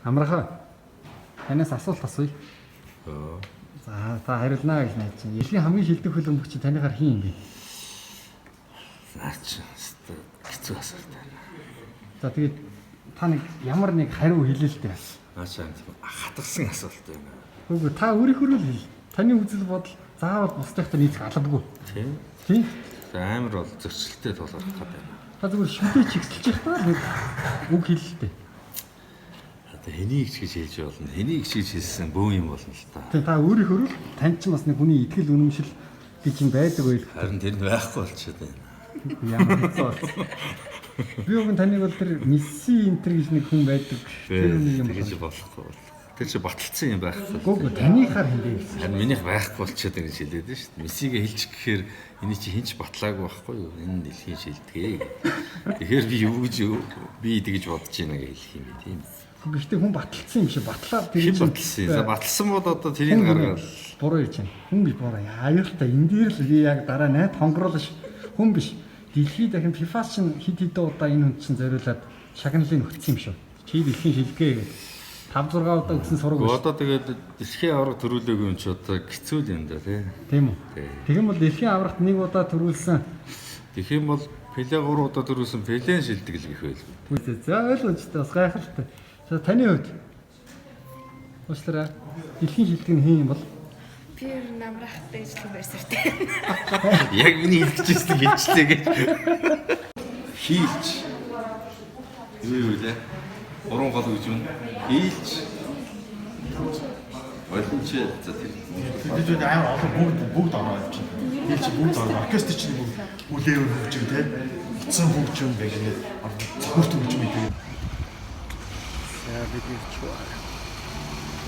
Амрахаа. Танаас асуулт асууя. За та хариулнаа гэж найдаж байна. Дэлхийн хамгийн шилдэг хөлбөмбөгч таныхаар хин юм бэ? Наа чи өстой хэцүү асуулт байна. За тэгээд та нэг ямар нэг хариу хэлээ л дээ. Наа чи хатгсан асуулт байна. Үгүй та өөрийнхөө л хэл. Таны үзэл бодол заавал бусдынхтай нийцэх албагүй. Тийм. Тийм. Амар бол зөрчилтэй тулгарх гэдэг байна. Та зүгээр шүдээ чигсэлж явах та нэг үг хэлээ л дээ. Одоо хэнийг ч гэж хэлж болно. Хэнийг ч гэж хэлсэн бөөн юм болно л та. Тийм та өөрийнхөө л танд ч бас нэг хүний итгэл үнэмшил гэж юм байдаг байл. Харин тэр нь байхгүй болчиход байна. Ямар хэцүү болсон. Би уг нь таныг бол тэр Месси энтер гэж нэг хүн байдаг. Тэр нэг юм. Тэгэж болохгүй бол. Тэр чи баталсан юм байхгүй. Үгүй таныхаар хэмбэ гэсэн. Харин минийх байхгүй болчиход байна гэж хэлээд байна шүү дээ. Мессигээ хэлчих гэхээр эний чи хинч батлаагүй байхгүй юу? Энэ дэлхийн шилдэгэ. Тэгэхээр би юу гэж би тэгэж бодож байна гэж хэлэх юм бэ тийм үү? Гэхдээ хүн баталсан юм шиг батлаад тэр Хэн баталсан? За баталсан бол одоо тэрийг гаргаад буруу ярьж байна. Хүн би буруу. Аюултай энэ дээр л би яг дараа найд хонгоруулаш хүн биш. Дэлхийд дахин FIFA чинь хэд хэдэн удаа энэ хүнд чинь зориулаад шагналыг өгсөн юм шүү. Чи дэлхийн шилгээ гэдэг. 5 6 удаа өгсөн сураг Гэхдээ биш. одоо тэгээд дэлхийн аварга төрүүлээгүй юм чи одоо хэцүү л юм да тий. Тийм үү? Тий. Тэгэн бол дэлхийн аваргт нэг удаа төрүүлсэн. Тэгэх юм бол Пеле 3 удаа төрүүлсэн Пелен шилдэг л гэх байлгүй. Үгүй за ойлгомжтой бас гайхалтай. За таны хувьд уучлаарай. Дэлхийн шилдэг нь хэн юм бол? Би ер нь амрахтай ижлэх байсартай. Яг миний хэлж ирсэн хэлжлээ гэж. Хийлч. Юу юу лээ? Гурван гол гэж юм. Хийлч. Олонч за тэр. Тэд амар олон бүгд бүгд ороо явчихна. Хэл чи бүгд ороо. Оркестр чинь бүгд үлээвэр хөгжим те. Утсан хөгжим байх ингээд цохорт хөгжим гэдэг. За бид ирч байна.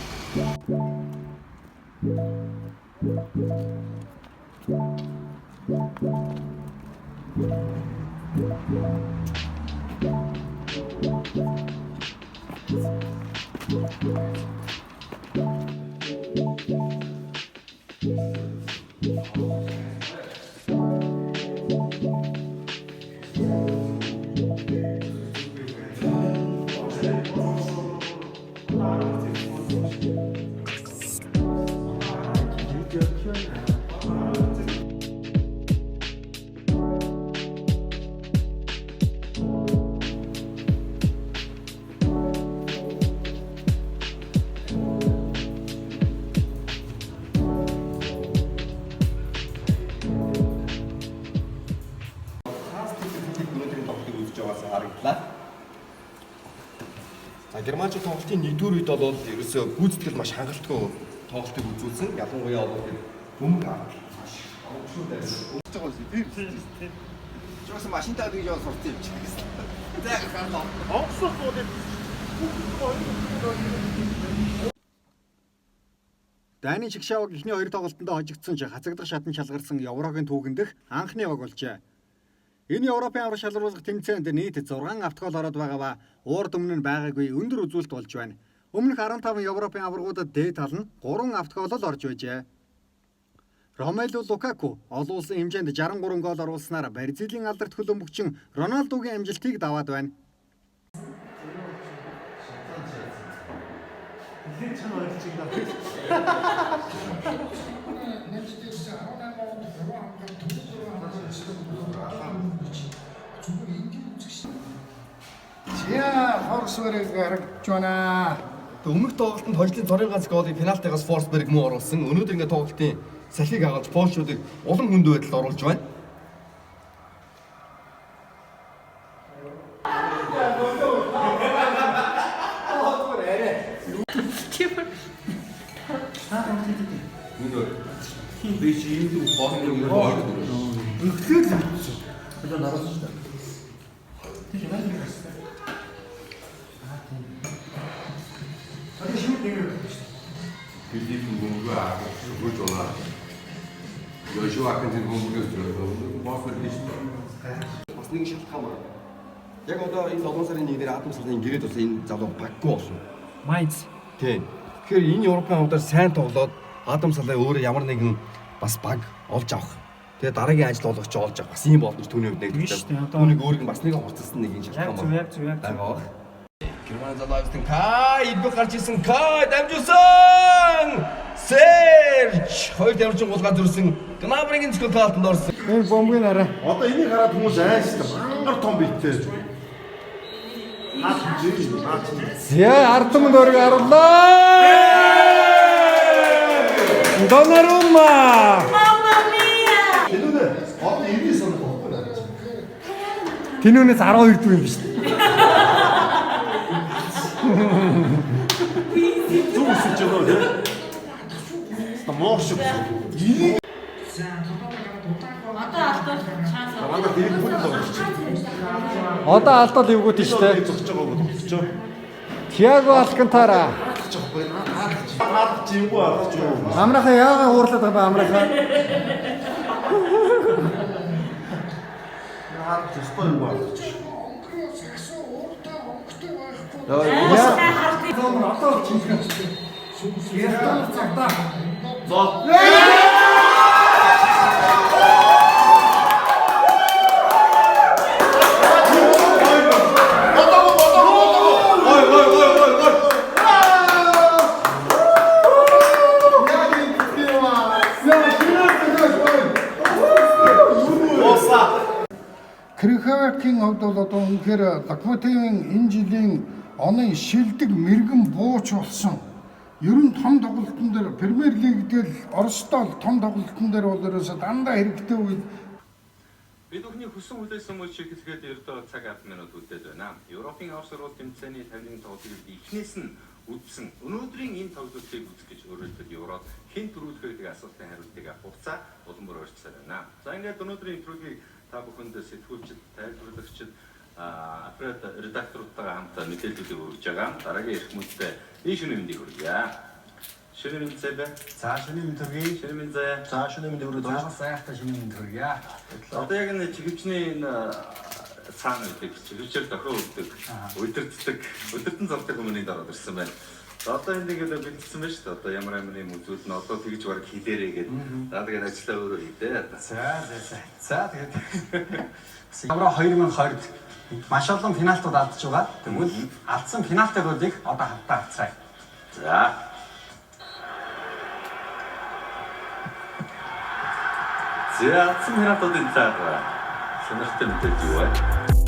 Өнөөдрийн тоглолтыг үзэж байгаас харагдлаа. За германчууд тоглолтын нэгдүгээр үед бол ерөөсөө гүйцэтгэл маш хангалтгүй тоглолтыг үзүүлсэн. Ялангуяа бол тэр бөмбөг авах маш онгошгүй байсан. Үзэж байгаа юм тийм тийм. Жогс машинтаа тэгж яваад сурсан юм чи гэсэн. За гарлаа. Дайны Шигшааваг эхний хоёр тоглолтонд хожигдсон ч хацагдах шатанд шалгарсан Еврогийн түүхэн дэх анхны баг болжээ. Энэ Европын аврал шалруулах тэмцээнд нийт 6 автогол ороод байгаа ба урд өмнө нь байгаагүй өндөр үзүүлэлт болж байна. Өмнөх 15 Европын аваргуудад дээд тал нь 3 автогол л орж байжээ. Ромелу Лукаку олон улсын хэмжээнд 63 гол оруулснаар Бразилийн алдарт хөлбөмбөгчин Роналдугийн амжилтыг даваад байна. За Форсберг харагдж байна. Өмнөх тоглолтод хожлын цорын ганц голыг пенальтигаас Форсберг муу оруулсан. Өнөөдөр ингээд тоглолтын салхийг хагалж Польшуудыг улам хүнд байдалд оруулж байна. Филипп бөмбөгөө авах хурж унаа. Йошуа Кантин бөмбөгөө зөрөө. Босфор биш. Бас нэгэн шалтгаан байна. Яг одоо энэ 7 сарын 1-ээр Адам Салын гэрээд бас энэ залуу баггүй болно. Майнц. Тийм. Тэгэхээр энэ Европын аваргаар сайн тоглоод Адам Салай өөрөө ямар нэгэн бас баг олж авах. Тэгээ дараагийн ажил олгогч олж авах бас ийм боломж түүний хувьд Тийм шүү нэгдэж дээ. байна. Одоо- Түүнийг өөрийг нь бас нэгэн хурцлсан нэг юм Яг шалтгаан зөв, яг зөв, яг зөв. байгаа баг. Германы залуу Кай идэх гарч исэн Кай дамжуулсан. Серж хоёр тамирчин гулгаа зүрсэн. Гнабрийн цэцгэл таалтанд орсон. Энэ бомбын арай. Одоо энийг хараад хүмүүс айштай. Мангар том биетэй. За ард түмэнд өрг орлоо. Доннарумма. Мамма миа. Тэнүүнэ одоо 99 он байхгүй наа. Тэнүүнээс 12 дүү юм биш. Зүг өсөж байгаа үү те? Моо шиг. Одоо алдвал шанс. Манай дэрэг бүр тоглож. Одоо алдвал эвгүүт нь шүү дээ. Зогсож байгаа бол тоглож. Тиаго Алкантара. Хаалгач юм уу хаалгач юу? Амрахаа яагаад уурлаад байгаа юм бэ амрахаа? Хаалгач ёстой юм уу хаалгач? Одоо чихэн. Ястаа цагтаа. Ой ой ой ой ой. Крихавакийн хувьд бол одоо үнэхээр Локомотивын энэ жилийн оны шилдэг мэрэгэн бууч болсон. Ер нь том тоглолтын дээр Премьер лиг дээр Оростой бол том тоглолтын дээр бол ерөөсөө дандаа хэрэгтэй үед Бид бүхний хүссэн хүлээсэн мөч эхлэхэд ердөө цаг 10 минут үлдээд байна. Европын авар сургууль тэмцээний 51 тоглолтыг эхнээс нь үзсэн. Өнөөдрийн энэ тоглолтыг үзэх гэж өөрөлдөл Еврод хэн түрүүлэх вэ гэдэг асуултын хариултыг авах хугацаа улам бүр ойртсоор байна. За ингээд өнөөдрийн нэвтрүүлгийг та бүхэнд сэтгүүлчид, тайлбарлагчид, аппарат редакторуудтайгаа хамт мэдээллүүдийг өгж байгаа. Дараагийн эрх мэдэлтэй энэ шөнө мэндийг хүргье. Шөнө мэнд заяа. За шөнийн мэнд хүргэе. Шөнө мэнд заяа. За шөнө мэнд өрөөд За бас айхтар шөнийн мэнд хүргье. Одоо яг энэ чихвчний энэ цаана гэдэг чихвчээр дохио өгдөг, удирддаг, удирдан зовдөг хүмүүнийг ороод ирсэн байна. За одоо энд ингээд бэлдсэн байна шүү дээ. Одоо ямар ямар юм үзүүл нь одоо тэгж бараг хилээрээ гээд. За тэгээд ажиллаа өөрөө хийдэ. За за за. За тэгээд Евро 2020-д маш олон пенальтууд алдж байгаа. Тэгвэл алдсан пенальтуудыг одоо хамтдаа авцгаая. За. За алдсан пенальтуудын талаар сонирхолтой мэдээлэл юу вэ?